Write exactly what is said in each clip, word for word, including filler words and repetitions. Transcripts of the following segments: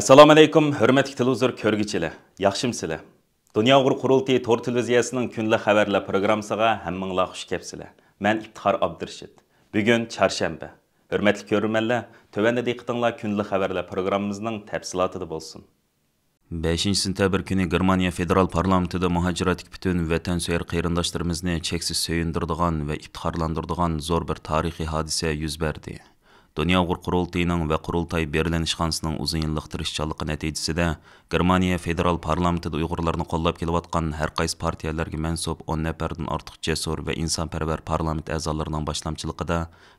ئەسسالامۇئەلەيكۇم، ھۆرمەتلىك تېلېۋىزور كۆرگۈچىلەر، ياخشىمۇسىلەر؟ دۇنيا ئۇيغۇر قۇرۇلتىيى تور تېلېۋىزىيەسىنىڭ كۈندىلىك خەۋەرلەر پروگراممىسىغا ھەممىڭلار خۇش كەپسىلەر. مەن ئىپتىخار ئابدۇرېشىت. بۈگۈن چارشەنبە. ھۆرمەتلىك كۆرۈرمەنلەر، تۆۋەندە دىققىتىڭلار كۈندىلىك خەۋەرلەر پروگراممىمىزنىڭ تەپسىلاتىدا بولسۇن. بەشىنچى سېنتەبىر كۈنى گېرمانىيە فېدېرال پارلامېنتىدا مۇھاجىرەتتىكى پۈتۈن ۋەتەنسۆيەر قېرىنداشلىرىمىزنى چەكسىز سۆيۈندۈرىدىغان ۋە ئىپتىخارلاندۇرىدىغان زور بىر تارىخىي ھادىسە يۈز بەردى. دۇنيا ئۇيغۇر قۇرۇلتىيىنىڭ ۋە قۇرۇلتاي بېرلىن ئىشخانىسىنىڭ ئۇزۇن يىللىق تىرىشچانلىقى نەتىجىسىدە، گېرمانىيە فېدېرال پارلامېنتىدا ئۇيغۇرلارنى قوللاپ كېلىۋاتقان ھەر قايسى پارتىيەلەرگە مەنسۇپ ئون نەپەردىن ئارتۇق جەسۇر ۋە ئىنسانپەرۋەر پارلامېنت ئەزالىرىنىڭ باشلامچىلىقىدا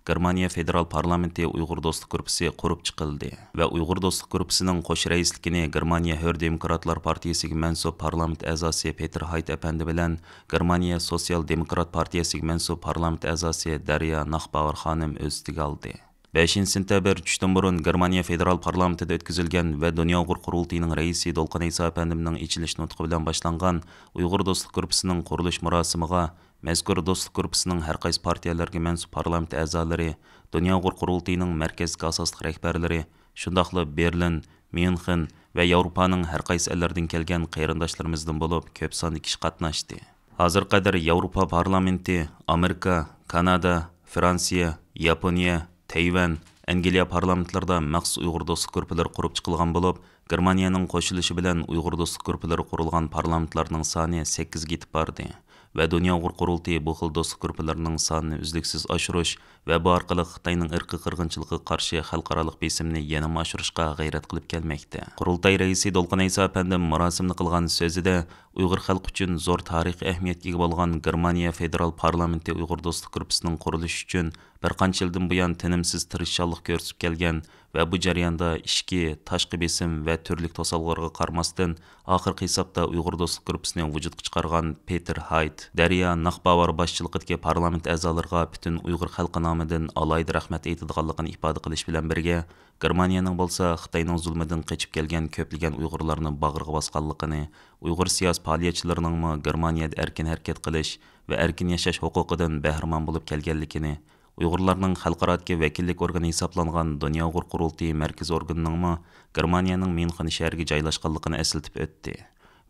گېرمانىيە فېدېرال پارلامېنتى ئۇيغۇر دوستلۇق گۇرۇپپىسى قۇرۇپ چىقىلدى ۋە ئۇيغۇر دوستلۇق گۇرۇپپىسىنىڭ قوش رەئىسلىكىنى گېرمانىيە ھۆر دېموكراتلار پارتىيىسىگە مەنسۇپ پارلامېنت ئەزاسى پېتېر ھايت ئەپەندى بىلەن گېرمانىيە سوتسىيال دېموكرات پارتىيىسىگە مەنسۇپ پارلامېنت ئەزاسى دەريا ناخباۋار خانىم ئۆز ئۈستىگە ئالدى. بەشىنچى سېنتەبىر چۈشتىن بۇرۇن گېرمانىيە فېدېرال پارلامېنتىدا ئۆتكۈزۈلگەن ۋە دۇنيا ئۇيغۇر قۇرۇلتىيىنىڭ رەئىسى دولقۇن ئەيسا ئەپەندىمنىڭ ئېچىلىش نۇتقى بىلەن باشلانغان ئۇيغۇر دوستلۇق گۇرۇپپىسىنىڭ قۇرۇلۇش مۇراسىمىغا مەزكۇر دوستلۇق گۇرۇپپىسىنىڭ ھەر قايسى پارتىيەلەرگە مەنسۇپ پارلامېنت ئەزالىرى، دۇنيا ئۇيغۇر قۇرۇلتىيىنىڭ مەركەزلىك ئاساسلىق رەھبەرلىرى، شۇنداقلا بېرلىن، ميۇنخېن ۋە ياۋروپانىڭ ھەر قايسى ئەللىرىدىن كەلگەن قېرىنداشلىرىمىزدىن بولۇپ كۆپ ساندا كىشى قاتناشتى. ھازىرغا قەدەر ياۋروپا پارلامېنتى، ئامېرىكا، كانادا، فرانسىيە، ياپونىيە، تەيۋەن، ئەنگلىيە پارلامېنتلىرىدا مەخسۇس ئۇيغۇر دوستلۇق گۇرۇپپىلىرى قۇرۇپ چىقىلغان بولۇپ، گېرمانىيەنىڭ قوشۇلۇشى بىلەن ئۇيغۇر دوستلۇق گۇرۇپپىلىرى قۇرۇلغان پارلامېنتلارنىڭ سانى سەككىزگە يېتىپ باردى ۋە دۇنيا ئۇيغۇر قۇرۇلتىيى بۇ خىل دوستلۇق گۇرۇپپىلىرىنىڭ سانىنى ئۈزلۈكسىز ئاشۇرۇش ۋە بۇ ئارقىلىق خىتاينىڭ ئىرقىي قىرغىنچىلىقىغا قارشى خەلقئارالىق بېسىمنى يەنىمۇ ئاشۇرۇشقا غەيرەت قىلىپ كەلمەكتە. قۇرۇلتاي رەئىسى دولقۇن ئەيسا ئەپەندىم مۇراسىمدا قىلغان سۆزىدە، ئۇيغۇر خەلقى ئۈچۈن زور تارىخىي ئەھمىيەتكە ئىگە بولغان گېرمانىيە فېدېرال پارلامېنتى ئۇيغۇر دوستلۇق گۇرۇپپىسىنىڭ قۇرۇلۇشى ئۈچۈن بىر قانچە يىلدىن بۇيان تىنىمسىز تىرىشچانلىق كۆرسىتىپ كەلگەن ۋە بۇ جەرياندا ئىچكى، تاشقى بېسىم ۋە تۈرلۈك توسالغۇلارغا قارىماستىن، ئاخىرقى ھېسابتا ئۇيغۇر دوستلۇق گۇرۇپپىسىنى ۋۇجۇدقا چىقارغان پېتېر ھايت، دەريا ناخباۋار باشچىلىقىدىكى پارلامېنت ئەزالىرىغا پۈتۈن ئۇيغۇر خەلقى نامىدىن ئالاھىدە رەھمەت ئېيتىدىغانلىقىنى ئىپادە قىلىش بىلەن بىرگە، گېرمانىيەنىڭ بولسا خىتاينىڭ زۇلمىدىن قېچىپ كەلگەن كۆپلىگەن ئۇيغۇرلارنى باغرىغا باسقانلىقىنى، ئۇيغۇر سىياسىي پائالىيەتچىلىرىنىڭمۇ گېرمانىيەدە ئەركىن ھەرىكەت قىلىش ۋە ئەركىن ياشاش ھوقۇقىدىن بەھرىمەن بولۇپ كەلگەنلىكىنى، ئۇيغۇرلارنىڭ خەلقئارادىكى ۋەكىللىك ئورگىنى ھېسابلانغان دۇنيا ئۇيغۇر قۇرۇلتىيى مەركىزىي ئورگىنىنىڭمۇ گېرمانىيەنىڭ ميۇنخېن شەھىرىگە جايلاشقانلىقىنى ئەسلىتىپ ئۆتتى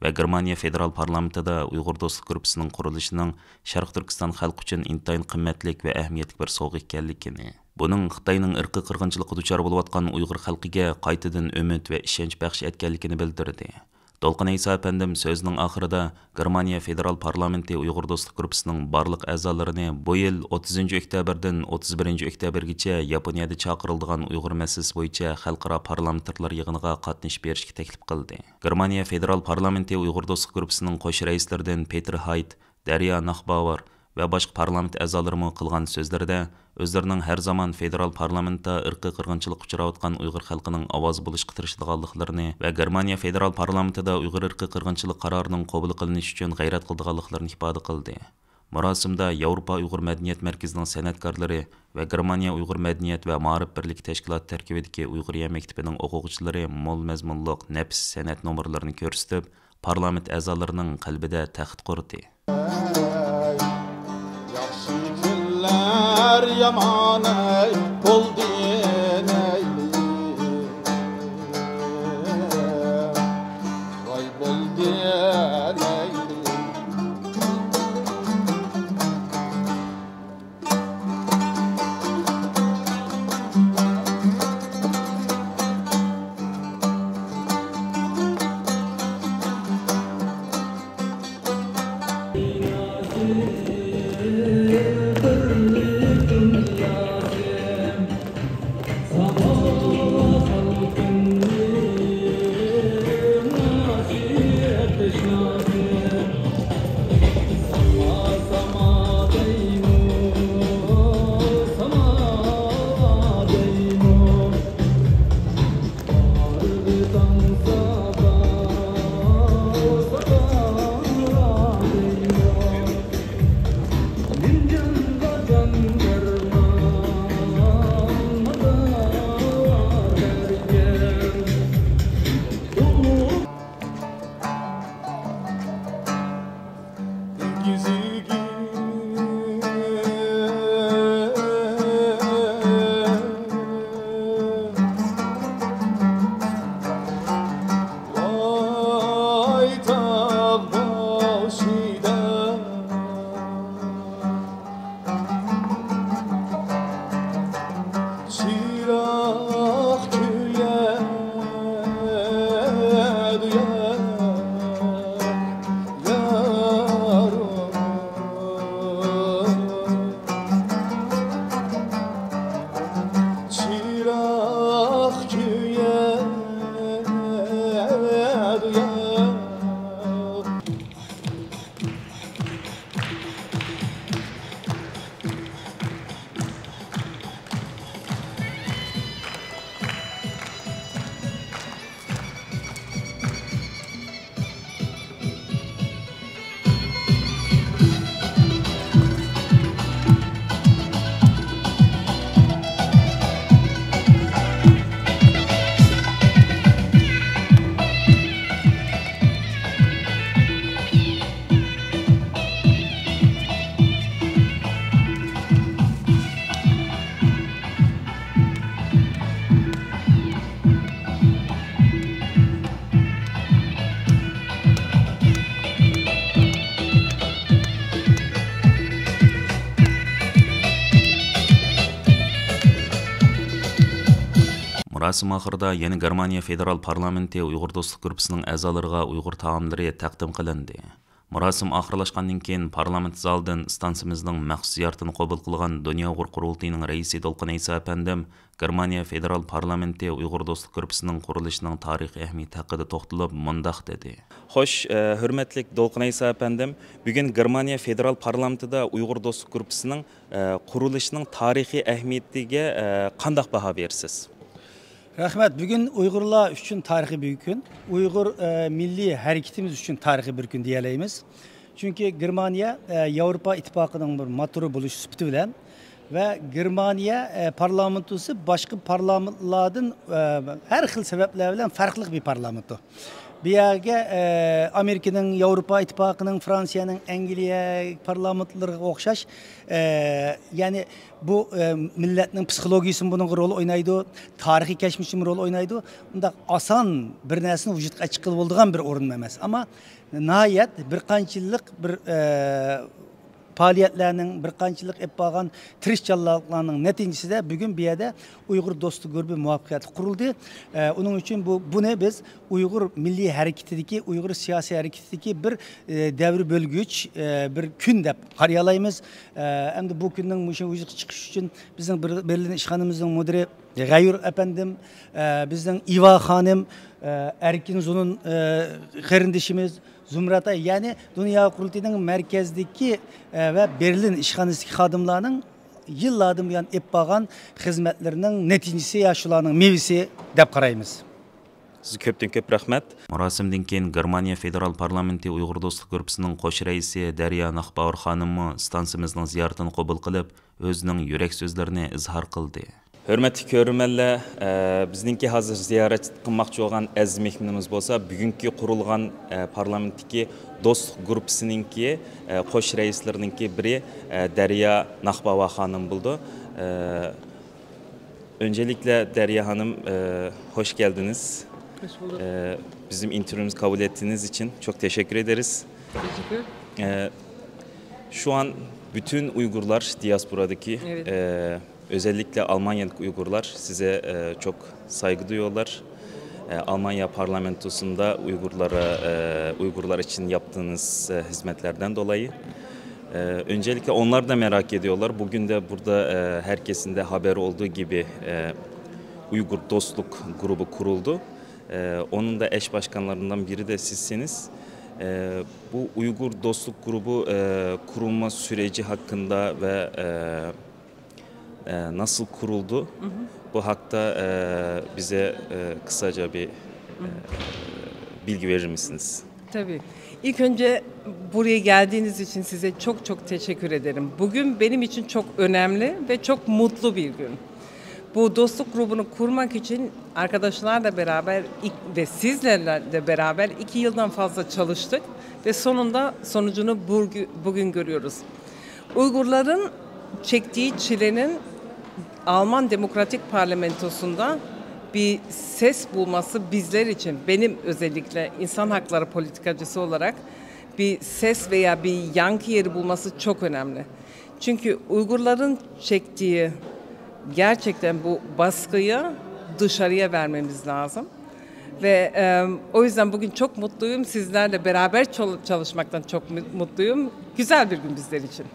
ۋە گېرمانىيە فېدېرال پارلامېنتىدا ئۇيغۇر دوستلۇق گۇرۇپپىسىنىڭ قۇرۇلۇشىنىڭ شەرقىي تۈركىستان خەلقى ئۈچۈن ئىنتايىن قىممەتلىك ۋە ئەھمىيەتلىك بىر سوۋغا ئىكەنلىكىنى، بۇنىڭ خىتاينىڭ ئىرقىي قىرغىنچىلىققا دۇچار بولۇۋاتقان ئۇيغۇر خەلقىگە قايتىدىن ئۈمىد ۋە ئىشەنچ بەخش ئەتكەنلىكىنى بىلدۈردى. دولقۇن ئەيسا ئەپەندىم سۆزىنىڭ ئاخىرىدا گېرمانىيە فېدېرال پارلامېنتى ئۇيغۇر دوستلۇق گۇرۇپپىسىنىڭ بارلىق ئەزالىرىنى بۇ يىل ئوتتۇزىنچى ئۆكتەبىردىن ئوتتۇز بىرىنچى ئۆكتەبىرگىچە ياپونىيەدە چاقىرىلىدىغان ئۇيغۇر مەسىلىسى بويىچە خەلقئارا پارلامېنتارلار يىغىنىغا قاتنىشىپ بېرىشكە تەكلىپ قىلدى. گېرمانىيە فېدېرال پارلامېنتى ئۇيغۇر دوستلۇق گۇرۇپپىسىنىڭ قوش رەئىسلىرىدىن پېتېر ھايت، دەريا ناخباۋار ۋە باشقا پارلامېنت ئەزالىرىمۇ قىلغان سۆزلىرىدە، ئۆزلىرىنىڭ ھەر زامان فېدېرال پارلامېنتتا ئىرقىي قىرغىنچىلىققا ئۇچراۋاتقان ئۇيغۇر خەلقىنىڭ ئاۋازى بولۇشقا تىرىشىدىغانلىقلىرىنى ۋە گېرمانىيە فېدېرال پارلامېنتىدا ئۇيغۇر ئىرقىي قىرغىنچىلىق قارارىنىڭ قوبۇل قىلىنىشى ئۈچۈن غەيرەت قىلىدىغانلىقلىرىنى ئىپادە قىلدى. مۇراسىمدا ياۋروپا ئۇيغۇر مەدەنىيەت مەركىزىنىڭ سەنئەتكارلىرى ۋە گېرمانىيە ئۇيغۇر مەدەنىيەت ۋە مائارىپ بىرلىكى تەشكىلاتى تەركىبىدىكى ئۇيغۇر يەر مەكتىپىنىڭ ئوقۇغۇچىلىرى مول مەزمۇنلۇق نەپىس سەنئەت نومۇرلىرىنى كۆرسىتىپ، پارلامېنت ئەزالىرىنىڭ قەلبىدە تەخت قۇردى. ياخشى كۈنلەر يامان بولدى نەيلى، ۋاي بولدى نەيلى. مۇراسىم ئاخىرىدا يەنە گېرمانىيە فېدېرال پارلامېنتى ئۇيغۇر دوستلۇق گۇرۇپپىسىنىڭ ئەزالىرىغا ئۇيغۇر تائاملىرى تەقدىم قىلىندى. مۇراسىم ئاخىرلاشقاندىن كېيىن، پارلامېنت زالىدىن ئىستانسىمىزنىڭ مەخسۇس زىيارىتىنى قوبۇل قىلغان دۇنيا ئۇيغۇر قۇرۇلتىيىنىڭ رەئىسى دولقۇن ئەيسا ئەپەندىم، گېرمانىيە فېدېرال پارلامېنتى ئۇيغۇر دوستلۇق گۇرۇپپىسىنىڭ قۇرۇلۇشىنىڭ تارىخىي ئەھمىيىتى ھەققىدە توختىلىپ، مۇنداق دېدى. خوش، ئە، ھۆرمەتلىك دولقۇن ئەيسا ئەپەندىم، بۈگۈن گېرمانىيە فېدېرال پارلامېنتىدا ئۇيغۇر دوستلۇق گۇرۇپپىسىنىڭ، ئە، قۇرۇلۇشىنىڭ تارىخىي ئەھمىيىتىگە، ئە، قانداق باھا بېرىسىز؟ رەھمەت. بۈگۈن ئۇيغۇرلار ئۈچۈن تارىخىي بىر كۈن. ئۇيغۇر، ئە، مىللىي ھەرىكىتىمىز ئۈچۈن تارىخىي بىر كۈن دېيەلەيمىز. چۈنكى گېرمانىيە، ئە، ياۋروپا ئىتتىپاقىنىڭ بىر موتورى بولۇشى سۈپىتى بىلەن ۋە گېرمانىيە، ئە، پارلامېنتوسى باشقا پارلامېنتلاردىن، ئە، ھەر خىل سەۋەبلەر بىلەن پەرقلىق بىر پارلامېنتو. بۇ يەرگە، ئە، ئامېرىكىنىڭ، ياۋروپا ئىتتىپاقىنىڭ، فرانسىيەنىڭ، ئەنگلىيە پارلامېنتلىرىغا ئوخشاش، ئە، يەنى بۇ، ئە، مىللەتنىڭ پسىخولوگىيىسىمۇ بۇنىڭغا رول ئوينايدۇ، تارىخىي كەچمىشىمۇ رول ئوينايدۇ. ئۇنداق ئاسان بىر نەرسىنى ۋۇجۇدقا چىققىلى بولىدىغان بىر ئورۇن ئەمەس. ئەمما ناھايەت بىر قانچە يىللىق بىر، ئە، پائالىيەتلەرنىڭ، بىر قانچە يىللىق ئېلىپ بارغان تىرىشچانلىقلارنىڭ نەتىجىسىدە بۈگۈن بۇ يەردە ئۇيغۇر دوستلۇق گۇرۇپپى مۇۋەپپەقىيەتلىك قۇرۇلدى. ئە، ئۇنىڭ ئۈچۈن بۇ، بۇنى بىز ئۇيغۇر مىللىي ھەرىكىتىدىكى، ئۇيغۇر سىياسىي ھەرىكىتىدىكى بىر، ئە، دەۋر بۆلگۈچ، ئە، بىر كۈن دەپ قارىيالايمىز. ئە، ئەمدى بۇ كۈننىڭ مۇشۇ ۋۇجۇدقا چىقىشى ئۈچۈن بىزنىڭ بىر، بېرلىن ئىشخانىمىزنىڭ مۇدىرى غەيۇر ئەپەندىم، ئە، بىزنىڭ ئىۋا خانىم، ئە، ئەركىن زۇنۇن، ئە، قېرىندىشىمىز، زۇمرەت ئاي، يەنى دۇنيا قۇرۇلتىيىنىڭ مەركەزدىكى، ئە، ۋە بېرلىن ئىشخانىسىدىكى خادىملارنىڭ يىللاردىن بۇيان ئېلىپ بارغان خىزمەتلىرىنىڭ نەتىجىسى يا شۇلارنىڭ مېۋىسى دەپ قارايمىز. سىزگە كۆپتىن كۆپ رەھمەت. مۇراسىمدىن كېيىن گېرمانىيە فېدېرال پارلامېنتى ئۇيغۇر دوستلۇق گۇرۇپپىسىنىڭ قوش رەئىسى دەريا ناخباۋۇر خانىممۇ ئىستانسىمىزنىڭ زىيارىتىنى قوبۇل قىلىپ، ئۆزىنىڭ يۈرەك سۆزلىرىنى ئىزھار قىلدى. ھۆرمەتلىك كۆرۈرمەنلەر، ئە، بىزنىڭكى ھازىر زىيارەت قىلماقچى بولغان ئەزىز مېھمىنىمىز بولسا، بۈگۈنكى قۇرۇلغان، ئە، پارلامېنتتىكى دوستلۇق گۇرۇپپىسىنىڭكى، ئە، قوش رەئىسلىرىنىڭكى بىرى، ئە، دەريا ناخباۋا خانىم بولىدۇ. ئە، Öncelikle Derya Hanım, e, hoş geldiniz. Hoş bulduk. E, bizim intervyumuzu kabul ettiğiniz için çok teşekkür ederiz. Teşekkür. E, şu an bütün Uygurlar diasporadaki, Evet. e, özellikle Almanya'daki Uygurlar size, e, çok saygı duyuyorlar. E, Almanya parlamentosunda Uygurlara, e, Uygurlar için yaptığınız, e, hizmetlerden dolayı. E, öncelikle onlar da merak ediyorlar. Bugün de burada, e, herkesin de haberi olduğu gibi, e, Uygur Dostluk Grubu kuruldu. E, onun da eş başkanlarından biri de sizsiniz. E, bu Uygur Dostluk Grubu, e, kurulma süreci hakkında ve, e, e, nasıl kuruldu? Bu hakta, e, bize, e, kısaca bir, e, bilgi verir misiniz? Tabii. İlk önce buraya geldiğiniz için size çok çok teşekkür ederim. Bugün benim için çok önemli ve çok mutlu bir gün. Bu dostluk grubunu kurmak için arkadaşlarla beraber ilk, ve sizlerle de beraber iki yıldan fazla çalıştık ve sonunda sonucunu burgü-, bugün görüyoruz. Uygurların çektiği çilenin Alman Demokratik Parlamentosu'nda bir ses bulması bizler için, benim özellikle insan hakları politikacısı olarak bir ses veya bir yankı yeri bulması çok önemli. Çünkü Uygurların çektiği gerçekten bu baskıyı dışarıya vermemiz lazım. Ve, e, o yüzden bugün çok mutluyum. Sizlerle beraber çal-, çalışmaktan çok mu-, mutluyum. Güzel bir gün bizler için.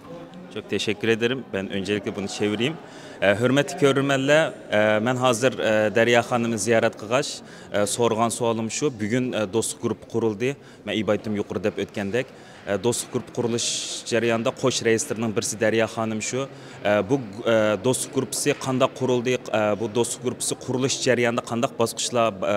Çok teşekkür ederim. Ben öncelikle bunu çevireyim. E, hürmetli körürmenler, e, men hozir, e, Derya xonimni ziyorat qilg'ach, e, so'rag'an savolim shu. Bugun, e, do'stlik guruhi qurildi. Men aytdim yuqori deb o'tgandek. E, do'stlik guruhi qurilish jarayonida qo'sh raislarning birisi Daryo xonim shu. E, bu, e, do'stlik guruhi qanday qurildi? E, bu do'stlik guruhi qurilish jarayonida qanday bosqichlar, e,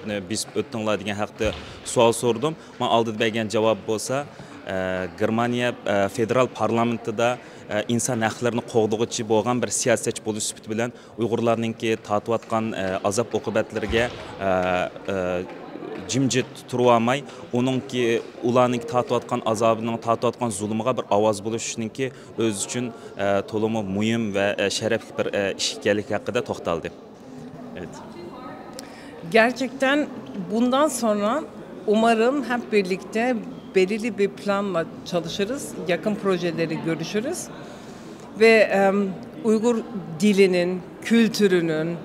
ni bosib o'tdinglar degan haqda savol so'radim. Men oldida bergan javob bo'lsa, e, Germaniya, e, federal parlamentida, e, inson haqlarini qo'g'dag'uchi bo'lgan bir siyosatchi bo'lish sifati bilan Uyg'urlarningki tortayotgan, e, azob-oqibatlariga, e, e, jimjit turolmay, uningki, ularningki tortayotgan azobining, tortayotgan zulmiga bir ovoz bo'lishningki o'zi uchun, e, to'liq muhim va, e, sharafli bir, e, ish ekanligi haqida to'xtaldi. Evet. Gerçekten bundan sonra umarım hep birlikte belirli bir planla çalışırız, yakın projeleri görüşürüz. Ve, em, Uygur dilinin, kültürünün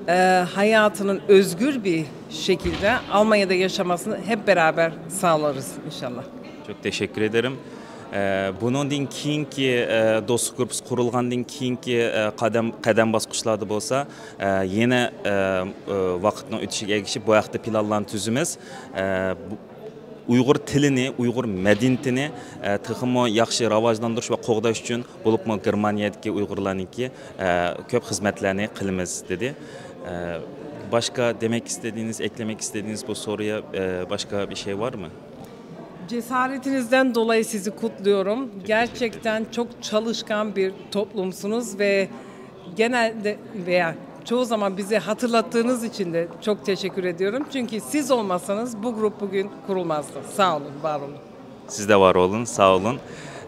e, hayatının özgür bir şekilde Almanya'da yaşamasını hep beraber sağlarız inşallah. Çok teşekkür ederim. Ee, بۇنىڭدىن كېيىنكى، ئە، دوستلۇق گۇرۇپپىسى قۇرۇلغاندىن كېيىنكى، ئە، قەدەم، قەدەم باسقۇچلاردا بولسا، ئە، يەنە، ئە، ئە، ۋاقىتنىڭ ئۆتۈشىگە ئەگىشىپ بۇ ھەقتە پىلانلارنى تۈزىمىز. ئە، بۇ، ئۇيغۇر تىلىنى، ئۇيغۇر مەدەنىيىتىنى، ئە، تېخىمۇ ياخشى راۋاجلاندۇرۇش ۋە قوغداش ئۈچۈن، بولۇپمۇ گېرمانىيەدىكى ئۇيغۇرلارنىڭكى، ئە، كۆپ خىزمەتلەرنى قىلىمىز، دېدى. ئە، باشقا دېمەك ئىستىدىڭىز، ئەكلىمەك ئىستىدىڭىز بۇ سورۇيا، ئە، باشقا بىر شەي بارمۇ؟ Cesaretinizden dolayı sizi kutluyorum. Gerçekten çok çalışkan bir toplumsunuz ve genelde veya çoğu zaman bizi hatırlattığınız için de çok teşekkür ediyorum. Çünkü siz olmasanız bu grup bugün kurulmazdı. Sağ olun, var olun. سىز دە ۋار بولۇڭ، ساغ بولۇڭ.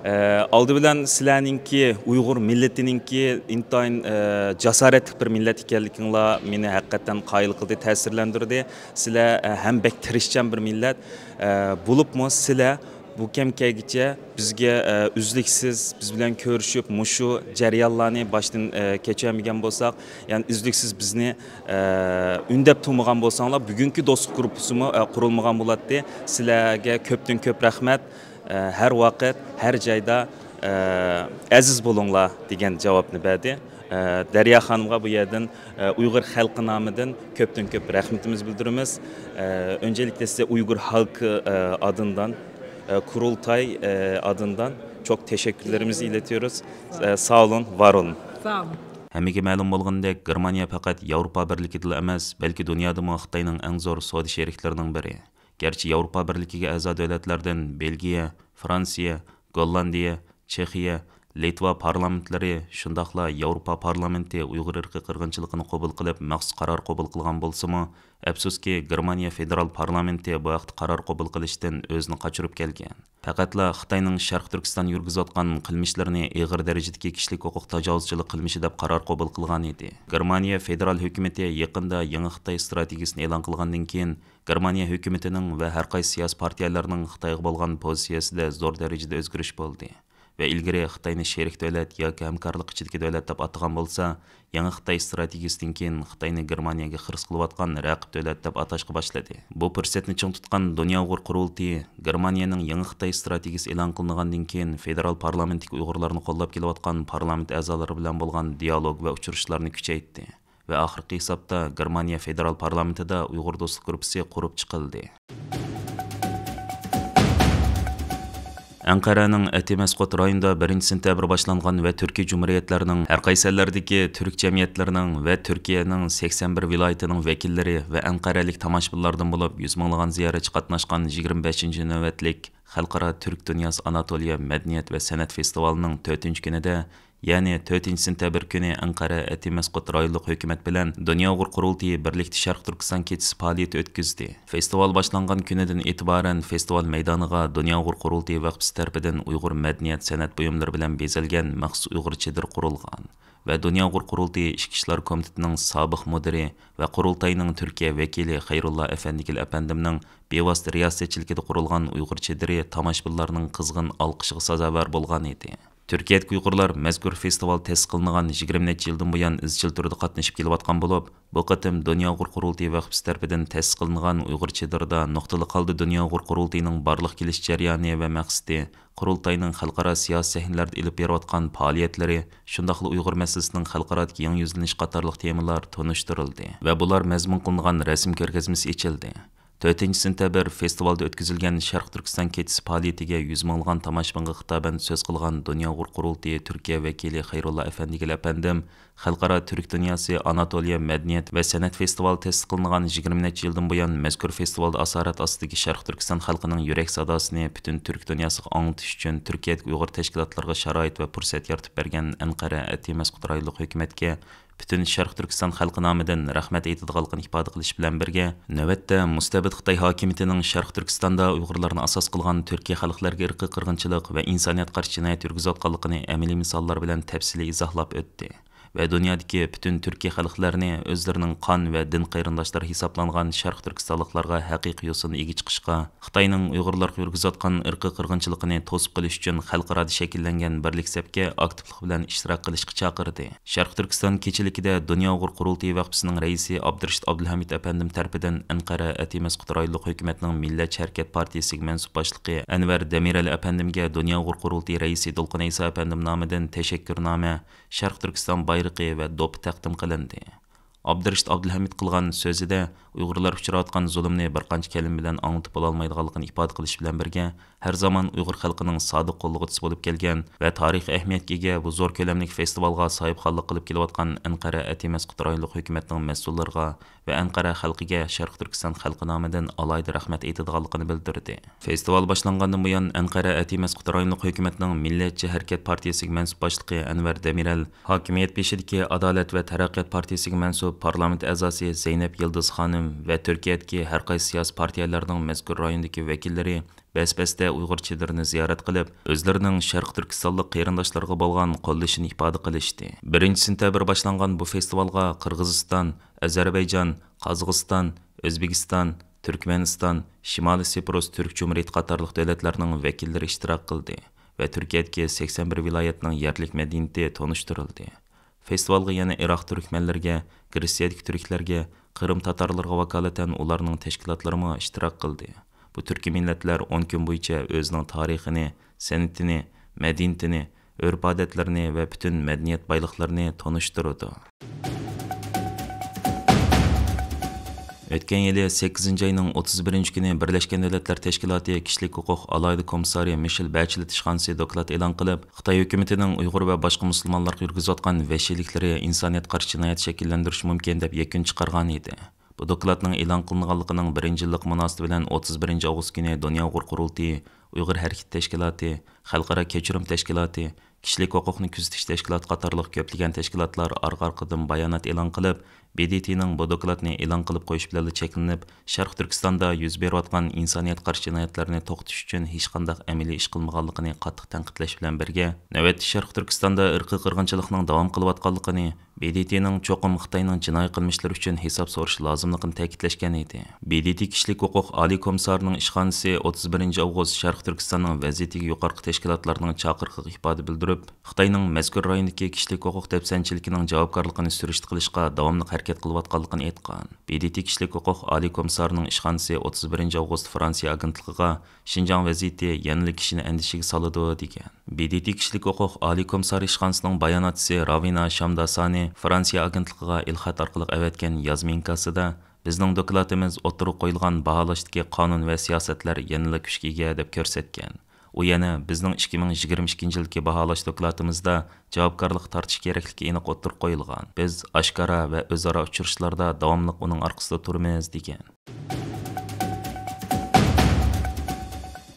ئە، ئالدى بىلەن سىلەرنىڭكى، ئۇيغۇر مىللىتىنىڭكى ئىنتايىن، ئە، جاسارەتلىك بىر مىللەت ئىكەنلىكىڭلار مېنى ھەقىقەتەن قايىل قىلدى، تەسىرلەندۈردى. سىلەر، ئە، ھەم بەك تىرىشچان بىر مىللەت، ئە، بولۇپمۇ سىلەر بۇ كەمگىچە بىزگە، ئە، ئۈزلۈكسىز بىز بىلەن كۆرۈشۈپ، مۇشۇ جەريانلارنى باشتىن، ئە، كەچۈرمىگەن بولساق، يەنى ئۈزلۈكسىز بىزنى، ئە، ئۈندەپ تۇرمىغان بولساڭلار، بۈگۈنكى دوستلۇق گۇرۇپپىسىمۇ، ئە، قۇرۇلمىغان بولاتتى. سىلەرگە كۆپتىن كۆپ رەھمەت. ئە، ھەر ۋاقىت، ھەر جايدا، ئە، ئەزىز بولۇڭلار دېگەن جاۋابنى بەردى. ئە، دەريا خانىمغا بۇ يەردىن، ئە، ئۇيغۇر خەلقى نامىدىن كۆپتىن كۆپ رەھمىتىمىزنى بىلدۈرىمىز. ئە، ئۆنجىلىكتە سىزگە ئۇيغۇر خەلقى، ئە، ئادىندان، ئە، قۇرۇلتاي، ئە، ئادىندان چوڭ تەشەككۈرلىرىمىزنى ئىلېتىۋېرىمىز. ئە، ساغ بولۇڭ، ۋار بولۇڭ. ساغ بولۇڭ. ھەممىگە مەلۇم بولغىنىدەك، گېرمانىيە پەقەت ياۋروپا بىرلىكىدىلا ئەمەس، بەلكى دۇنيادىمۇ خىتاينىڭ ئەڭ زور سودا شېرىكلىرىنىڭ بىرى. گەرچە ياۋروپا بىرلىكىگە ئەزا دۆلەتلەردىن بېلگىيە، فرانسىيە، گوللاندىيە، چېخىيە، لىتۋا پارلامېنتلىرى، شۇنداقلا ياۋروپا پارلامېنتى ئۇيغۇر ئىرقىي قىرغىنچىلىقىنى قوبۇل قىلىپ، مەخسۇس قارار قوبۇل قىلغان بولسىمۇ، ئەپسۇسكى، گېرمانىيە فېدېرال پارلامېنتى بۇ ھەقتە قارار قوبۇل قىلىشتىن ئۆزىنى قاچۇرۇپ كەلگەن. پەقەتلا خىتاينىڭ شەرقىي تۈركىستان يۈرگۈزۈۋاتقان قىلمىشلىرىنى ئېغىر دەرىجىدىكى كىشىلىك ھوقۇق تاجاۋۇزچىلىق قىلمىشى دەپ قارار قوبۇل قىلغان ئىدى. گېرمانىيە فېدېرال ھۆكۈمىتى يېقىندا يېڭى خىتاي ئىستراتېگىيىسىنى ئېلان قىلغاندىن كېيىن، گېرمانىيە ھۆكۈمىتىنىڭ ۋە ھەر قايسى سىياسىي پارتىيەلەرنىڭ خىتايغا بولغان پوزىتسىيەسىدە زور دەرىجىدە ئۆزگىرىش بولدى ۋە ئىلگىرى خىتاينى شېرىك دۆلەت ياكى ھەمكارلىق ئىچىدىكى دۆلەت دەپ ئاتىغان بولسا، يېڭى خىتاي ئىستراتېگىيىسىدىن كېيىن خىتاينى گېرمانىيەگە خىرىس قىلىۋاتقان رەقىب دۆلەت دەپ ئاتاشقا باشلىدى. بۇ پۇرسەتنى چىڭ تۇتقان دۇنيا ئۇيغۇر قۇرۇلتىيى گېرمانىيەنىڭ يېڭى خىتاي ئىستراتېگىيىسى ئېلان قىلىنغاندىن كېيىن فېدېرال پارلامېنتتىكى ئۇيغۇرلارنى قوللاپ كېلىۋاتقان پارلامېنت ئەزالىرى بىلەن بولغان دىيالوگ ۋە ئۇچرىشىشلارنى كۈچەيتتى. ۋە ئاخىرقى ھېسابتا گېرمانىيە فېدېرال پارلامېنتىدا ئۇيغۇر دوستلۇق گۇرۇپپىسى قۇرۇپ چىقىلدى. ئەنقەرەنىڭ ئەتىمەسقۇت رايونىدا بىرىنچى سېنتەبىر باشلانغان ۋە تۈركىي جۇمھۇرىيەتلەرنىڭ ھەر قايسى ئەللەردىكى تۈرك جەمئىيەتلىرىنىڭ ۋە تۈركىيەنىڭ سەكسەن بىر ۋىلايىتىنىڭ ۋەكىللىرى ۋە ئەنقەرەلىك تاماشىبىنلاردىن بولۇپ يۈز مىڭلىغان زىيارەتچى قاتناشقان يىگىرمە بەشىنچى نۆۋەتلىك خەلقئارا تۈرك دۇنياسى ئاناتولىيە مەدەنىيەت ۋە سەنئەت فېستىۋالىنىڭ تۆتىنچى كۈنىدە، يەنى تۆتىنچى سېنتەبىر كۈنى ئەنقەرە ئەتىمەسقۇت رايونلۇق ھۆكۈمەت بىلەن دۇنيا ئۇيغۇر قۇرۇلتىيى بىرلىكتە شەرقىي تۈركىستان كېچىسى پائالىيىتى ئۆتكۈزدى. فېستىۋال باشلانغان كۈنىدىن ئېتىبارەن فېستىۋال مەيدانىغا دۇنيا ئۇيغۇر قۇرۇلتىيى ۋەقپىسى تەرىپىدىن ئۇيغۇر مەدەنىيەت سەنئەت بۇيۇملىرى بىلەن بېزەلگەن مەخسۇس ئۇيغۇر چېدىرى قۇرۇلغان ۋە دۇنيا ئۇيغۇر قۇرۇلتىيى ئىچكى ئىشلار كومىتېتىنىڭ سابىق مۇدىرى ۋە قۇرۇلتاينىڭ تۈركىيە ۋەكىلى خەيرۇللا ئەفەندىگىل ئەپەندىمنىڭ بىۋاسىتە رىياسەتچىلىكىدە قۇرۇلغان ئۇيغۇر چېدىرى تاماشىبىنلارنىڭ قىزغىن ئالقىشىغا سازاۋەر بولغان ئىدى. تۈركىيەدىكى ئۇيغۇرلار مەزكۇر فېستىۋال تەسىس قىلىنغان يىگىرمە نەچچە يىلدىن بۇيان ئىزچىل تۈردە قاتنىشىپ كېلىۋاتقان بولۇپ، بۇ قېتىم دۇنيا ئۇيغۇر قۇرۇلتىيى ۋەقپىسى تەرىپىدىن تەسىس قىلىنغان ئۇيغۇر چېدىرىدا نۇقتىلىق ھالدا دۇنيا ئۇيغۇر قۇرۇلتىيىنىڭ بارلىققا كېلىش جەريانى ۋە مەقسىتى، قۇرۇلتاينىڭ خەلقئارا سىياسىي سەھنىلەردە ئېلىپ بېرىۋاتقان پائالىيەتلىرى، شۇنداقلا ئۇيغۇر مەسىلىسىنىڭ خەلقئارادىكى يېڭى يۈزلىنىشى قاتارلىق تېمىلار تونۇشتۇرۇلدى ۋە بۇلار مەزمۇن قىلىنغان رەسىم كۆرگەزمىسى ئېچىلدى. تۆتىنچى سېنتەبىر فېستىۋالدا ئۆتكۈزۈلگەن شەرقىي تۈركىستان كېچىسى پائالىيىتىگە يۈز مىڭلىغان تاماشىبىنغا خىتابەن سۆز قىلغان دۇنيا ئۇيغۇر قۇرۇلتىيى تۈركىيە ۋەكىلى خەيرۇللا ئەپەندىگىل ئەپەندىم خەلقئارا تۈرك دۇنياسى ئاناتولىيە مەدەنىيەت ۋە سەنئەت فېستىۋالى تەسىس قىلىنغان يىگىرمە نەچچە يىلدىن بۇيان مەزكۇر فېستىۋالدا ئاسارەت ئاستىدىكى شەرقىي تۈركىستان خەلقىنىڭ يۈرەك ساداسىنى پۈتۈن تۈرك دۇنياسىغا ئاڭلىتىش ئۈچۈن تۈركىيەدىكى ئۇيغۇر تەشكىلاتلىرىغا شارائىت ۋە پۇرسەت يارىتىپ بەرگەن ئەنقەرە ئەتىمەسقۇت رايونلۇق ھۆكۈمەتكە پۈتۈن شەرقىي تۈركىستان خەلقى نامىدىن رەھمەت ئېيتىدىغانلىقىنى ئىپادە قىلىش بىلەن بىرگە، نۆۋەتتە مۇستەبىت خىتاي ھاكىمىيىتىنىڭ شەرقىي تۈركىستاندا ئۇيغۇرلارنى ئاساس قىلغان تۈركىي خەلقلەرگە ئىرقىي قىرغىنچىلىق ۋە ئىنسانىيەتكە قارشى جىنايەت يۈرگۈزۈۋاتقانلىقىنى ئەمەلىي مىساللار بىلەن تەپسىلىي ئىزاھلاپ ئۆتتى. ۋە دۇنيادىكى پۈتۈن تۈركىي خەلقلەرنى ئۆزلىرىنىڭ قان ۋە دىن قېرىنداشلىرى ھېسابلانغان شەرقىي تۈركىستانلىقلارغا ھەقىقىي يوسۇن ئىگە چىقىشقا، خىتاينىڭ ئۇيغۇرلارغا يۈرگۈزۈۋاتقان ئىرقىي قىرغىنچىلىقىنى توسۇپ قېلىش ئۈچۈن خەلقئارادا شەكىللەنگەن بىرلىك سەپكە ئاكتىپلىق بىلەن ئىشتىراك قىلىشقا چاقىردى. شەرقىي تۈركىستان كېچىلىكىدە دۇنيا ئۇيغۇر قۇرۇلتىيى ۋەقپىسىنىڭ رەئىسى ئابدۇرېشىت ئابدۇلھەمىد ئەپەندىم تەرىپىدىن ئەنقەرە ئەتىي مەسقۇت رايونلۇق ھۆكۈمەتنىڭ مىللەتچى ھەرىكەت پارتىيىسىگە مەنسۇپ باشلىقى ئەنۋەر دېمىرەل ئەپەندىمگە دۇنيا ئۇيغۇر قۇرۇلتىيى رەئىسى دولقۇن ئەيسا ئەپەندىم نامىدىن تەشەككۈرنامە، شەرقىي تۈركىستان بايرىقى ۋە دوپپا تەقدىم قىلىندى. ئابدۇرېشىت ئابدۇلھەمىد قىلغان سۆزىدە ئۇيغۇرلار ئۇچراۋاتقان زۇلۇمنى بىر قانچە كەلىمە بىلەن ئاڭلىتىپ بولالمايدىغانلىقىنى ئىپادە قىلىش بىلەن بىرگە، ھەر زامان ئۇيغۇر خەلقىنىڭ سادىق قوللىغۇچىسى بولۇپ كەلگەن ۋە تارىخىي ئەھمىيەتكە ئىگە بۇ زور كۆلەملىك فېستىۋالغا ساھىبخانلىق قىلىپ كېلىۋاتقان ئەنقەرە ئەتىي مەسقۇت رايونلۇق ھۆكۈمەتنىڭ مەسئۇللىرىغا ۋە ئەنقەرە خەلقىگە شەرقىي تۈركىستان خەلقى نامىدىن ئالاھىدە رەھمەت ئېيتىدىغانلىقىنى بىلدۈردى. فېستىۋال باشلانغاندىن بۇيان، ئەنقەرە ئەتىي مەسقۇت رايونلۇق ھۆكۈمەتنىڭ مىللەتچى ھەرىكەت پارتىيىسىگە مەنسۇپ باشلىقى ئەنۋەر دېمىرەل، ھاكىمىيەت بېشىدىكى ئادالەت ۋە تەرەققىيات پارتىيىسىگە مەنسۇپ پارلامېنت ئەزاسى زەينەپ يىلدىز خانىم ۋە تۈركىيەدىكى ھەر قايسى سىياسىي پارتىيەلەرنىڭ مەزكۇر رايوندىكى ۋەكىللىرى بەس-بەستە ئۇيغۇر چېدىرىنى زىيارەت قىلىپ، ئۆزلىرىنىڭ شەرقىي تۈركىستانلىق قېرىنداشلىرىغا بولغان قوللىشىنى ئىپادە قىلىشتى. بىرىنچى سېنتەبىر باشلانغان بۇ فېستىۋالغا قىرغىزىستان، ئەزەربەيجان، قازاقىستان، ئۆزبېكىستان، تۈركمەنىستان، شىمالىي سىپرۇس تۈرك جۇمھۇرىيىتى قاتارلىق دۆلەتلەرنىڭ ۋەكىللىرى ئىشتىراك قىلدى ۋە تۈركىيەدىكى سەكسەن بىر ۋىلايەتنىڭ يەرلىك مەدەنىيىتى تونۇشتۇرۇلدى. فېستىۋالغا يەنە ئىراق تۈركمەنلىرىگە، گرېتسىيەدىكى تۈركلەرگە، قىرىم تاتارلىرىغا ۋاكالىتەن ئۇلارنىڭ تەشكىلاتلىرىمۇ ئىشتىراك قىلدى. بۇ تۈركىي مىللەتلەر ئون كۈن بويىچە ئۆزىنىڭ تارىخىنى، سەنئىتىنى، مەدەنىيىتىنى، ئۆرپ-ئادەتلىرىنى ۋە پۈتۈن مەدەنىيەت بايلىقلىرىنى تونۇشتۇرىدۇ. ئۆتكەن يىلى سەككىزىنچى ئاينىڭ ئوتتۇز بىرىنچى كۈنى بىرلەشكەن دۆلەتلەر تەشكىلاتى كىشىلىك ھوقۇق ئالاھىدە كومىسسارى مىشېل بەچلېت ئىشخانىسى دوكلات ئېلان قىلىپ، خىتاي ھۆكۈمىتىنىڭ ئۇيغۇر ۋە باشقا مۇسۇلمانلارغا يۈرگۈزۈۋاتقان ۋەھشىيلىكلىرى ئىنسانىيەتكە قارشى جىنايەت شەكىللەندۈرۈشى مۇمكىن، دەپ يەكۈن چىقارغان ئىدى. بۇ دوكلاتنىڭ ئېلان قىلىنغانلىقىنىڭ بىرىنچى يىللىقى مۇناسىۋىتى بىلەن ئوتتۇز بىرىنچى ئاۋغۇست كۈنى دۇنيا ئۇيغۇر قۇرۇلتىيى، ئۇيغۇر ھەرىكىتى تەشكىلاتى، خەلقئارا كەچۈرۈم تەشكىلاتى، كىشىلىك ھوقۇقنى كۆزىتىش تەشكىلاتى قاتارلىق كۆپلىگەن تەشكىلاتلار ئارقا-ئارقىدىن بايانات ئېلان قىلىپ، ب د ت نىڭ بۇ دوكلاتنى ئېلان قىلىپ قويۇش بىلەنلا چەكلىنىپ، شەرقىي تۈركىستاندا يۈز بېرىۋاتقان ئىنسانىيەتكە قارشى جىنايەتلەرنى توختىتىش ئۈچۈن ھېچقانداق ئەمەلىي ئىش قىلمىغانلىقىنى قاتتىق تەنقىدلەش بىلەن بىرگە، نۆۋەتتە شەرقىي تۈركىستاندا ئىرقىي قىرغىنچىلىقنىڭ داۋام قىلىۋاتقانلىقىنى، ب د ت نىڭ چوقۇم خىتاينىڭ جىنايى قىلمىشلىرى ئۈچۈن ھېساب سورىشى لازىملىقىنى تەكىتلەشكەن ئىدى. ب د ت كىشىلىك ھوقۇق ئالىي كومىسسارىنىڭ ئىشخانىسى ئوتتۇز بىرىنچى ئاۋغۇست شەرقىي تۈركىستاننىڭ ۋەزىيىتىگە يۇقىرىقى تەشكىلاتلارنىڭ چاقىرىقىغا ئىپادە بىلدۈرۈپ، خىتاينىڭ مەزكۇر رايوندىكى كىشىلىك ھوقۇق دەپسەندىچىلىكىنىڭ جاۋابكارلىقىنى سۈرۈشتە قىلىشقا داۋاملىق ھەرىكەت قىلىۋاتقانلىقىنى ئېيتقان. ب د ت كىشىلىك ھوقۇق ئالىي كومىسسارىنىڭ ئىشخانىسى ئوتتۇز بىرىنچى ئاۋغۇست فرانسىيە ئاگېنتلىقىغا شىنجاڭ ۋەزىيىتى يەنىلا كىشىنى ئەندىشىگە سالىدۇ، دېگەن. ب د ت كىشىلىك ھوقۇق ئالىي كومىسسارى ئىشخانىسىنىڭ باياناتچىسى راۋىنا شامداسانى فرانسىيە ئاگېنتلىقىغا ئېلخەت ئارقىلىق ئەۋەتكەن يازما ئىنكاسىدا، بىزنىڭ دوكلاتىمىز ئوتتۇرىغا قويۇلغان باھالاشتىكى قانۇن ۋە سىياسەتلەر يەنىلا كۈچكە ئىگە، دەپ كۆرسەتكەن. ئۇ يەنە، بىزنىڭ ئىككى مىڭ يىگىرمە ئىككىنچى يىلقى باھالاشتىكى دوكلاتىمىزدا جاۋابكارلىققا تارتىش كېرەكلىكى ئېنىق ئوتتۇرىغا قويۇلغان. بىز ئاشكارا ۋە ئۆزئارا ئۇچرىشىشلاردا داۋاملىق ئۇنىڭ ئارقىسىدا تۇرىمىز، دېگەن.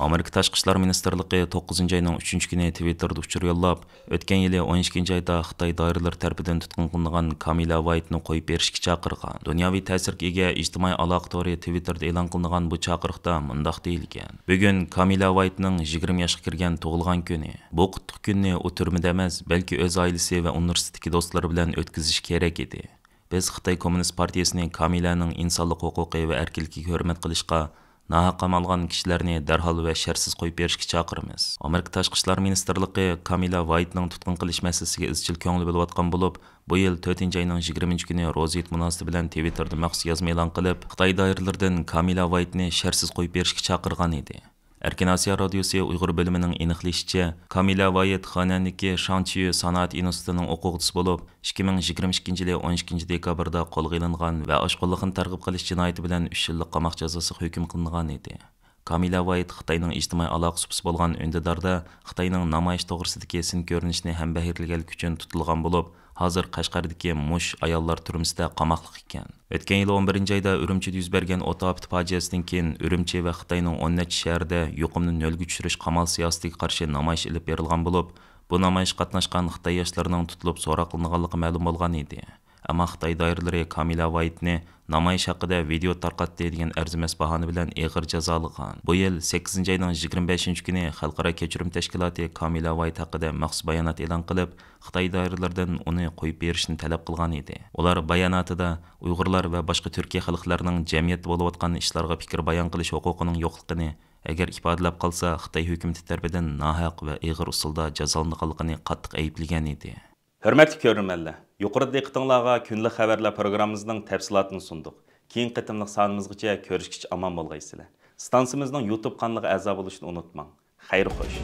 ئامېرىكا تاشقى ئىشلار مىنىستىرلىقى توققۇزىنچى ئاينىڭ ئۈچىنچى كۈنى تىۋىتتېردا ئۇچۇر يوللاپ، ئۆتكەن يىلى ئون ئىككىنچى ئايدا خىتاي دائىرىلىرى تەرىپىدىن تۇتقۇن قىلىنغان كامىلا ۋايتنى قويۇپ بېرىشكە چاقىرغان. دۇنياۋى تەسىرگە ئىگە ئىجتىمائىي ئالاقە تورى تىۋىتتېردا ئېلان قىلىنغان بۇ چاقىرىقتا مۇنداق دېيىلگەن: بۈگۈن كامىلا ۋايتنىڭ يىگىرمە ياشقا كىرگەن تۇغۇلغان كۈنى. بۇ قۇتلۇق كۈننى ئۇ تۈرمىدە ئەمەس، بەلكى ئۆز ئائىلىسى ۋە ئۇنىۋېرسىتېتتىكى دوستلىرى بىلەن ئۆتكۈزۈشى كېرەك ئىدى. بىز خىتاي كوممۇنىست پارتىيىسىنى كامىلەنىڭ ئىنسانلىق ھوقۇقى ۋە ئەركىنلىكىگە ھۆرمەت قىلىشقا، ناھەق قامالغان كىشىلەرنى دەرھال ۋە شەرتسىز قويۇپ بېرىشكە چاقىرىمىز. ئامېرىكا تاشقى ئىشلار مىنىستىرلىقى كامىلا ۋايتنىڭ تۇتقۇن قىلىش مەسىلىسىگە ئىزچىل كۆڭۈل بۆلۈۋاتقان بولۇپ، بۇ يىل تۆتىنچى ئاينىڭ يىگىرمىنچى كۈنى روزى ھېيت مۇناسىۋىتى بىلەن تىۋىتتېردا مەخسۇس يازما ئېلان قىلىپ، خىتاي دائىرىلىرىدىن كامىلا ۋايتنى شەرتسىز قويۇپ بېرىشكە چاقىرغان ئىدى. ئەركىن ئاسىيا رادىيوسى ئۇيغۇر بۆلۈمىنىڭ ئېنىقلىشىچە، كامىلا ۋايت خېنەندىكى شاڭچيۈ سانائەت ئىنستىتۇتىنىڭ ئوقۇغۇچىسى بولۇپ، ئىككى مىڭ يىگىرمە ئىككىنچى يىلى ئون ئىككىنچى دېكابىردا قولغا ئېلىنغان ۋە ئاشقۇنلۇقنى تەرغىب قىلىش جىنايىتى بىلەن ئۈچ يىللىق قاماق جازاسىغا ھۆكۈم قىلىنغان ئىدى. كامىلا ۋايت خىتاينىڭ ئىجتىمائىي ئالاقە سۇپىسى بولغان ئۈندىداردا خىتاينىڭ نامايىش توغرىسىدىكى سىن كۆرۈنۈشىنى ھەمبەھىرلىگەنلىكى ئۈچۈن تۇتۇلغان بولۇپ، ھازىر قەشقەردىكى مۇش ئاياللار تۈرمىسىدە قاماقلىق ئىكەن. ئۆتكەن يىل ئون بىرىنچى ئايدا ئۈرۈمچىدە يۈز بەرگەن ئوت ئاپىتى پاجىئەسىدىن كېيىن، ئۈرۈمچى ۋە خىتاينىڭ ئون نەچچە شەھىرىدە يۇقۇمنى نۆلگە چۈشۈرۈش قامال سىياسىتىگە قارشى نامايىش ئېلىپ بېرىلغان بولۇپ، بۇ نامايىشقا قاتناشقان خىتاي ياشلىرىنىڭ تۇتۇلۇپ سوراقلىنىدىغانلىقى مەلۇم بولغان ئىدى. ئەمما خىتاي دائىرىلىرى كامىلا ۋايتنى نامايىش ھەققىدە ۋىدېئو تارقاتتى دېگەن ئەرزىمەس باھانە بىلەن ئېغىر جازالىغان. بۇ يىل سەككىزىنچى ئاينىڭ يىگىرمە بەشىنچى كۈنى خەلقئارا كەچۈرۈم تەشكىلاتى كامىلا ۋايت ھەققىدە مەخسۇس بايانات ئېلان قىلىپ، خىتاي دائىرىلىرىدىن ئۇنى قويۇپ بېرىشنى تەلەپ قىلغان ئىدى. ئۇلار باياناتىدا ئۇيغۇرلار ۋە باشقا تۈركىي خەلقلەرنىڭ جەمئىيەتتە بولۇۋاتقان ئىشلارغا پىكىر بايان قىلىش ھوقۇقىنىڭ يوقلۇقىنى، ئەگەر ئىپادىلەپ قالسا، خىتاي ھۆكۈمىتى تەرىپىدىن ناھەق ۋە ئېغىر ئۇسۇلدا جازالىنىدىغانلىقىنى قاتتىق ئەيىبلىگەن ئىدى. ھۆرمەتلىك كۆرۈرمەنلەر، يۇقىرىدا دىققىتىڭلارغا كۈندىلىك خەۋەرلەر پروگراممىمىزنىڭ تەپسىلاتىنى سۇندۇق. كېيىنكى قېتىملىق سانىمىزغىچە كۆرۈشكىچە ئامان بولغايسىلەر. ئىستانسىمىزنىڭ يۇتۇب قانىلىغا ئەزا بولۇشنى ئۇنتۇماڭ. خەير خوش.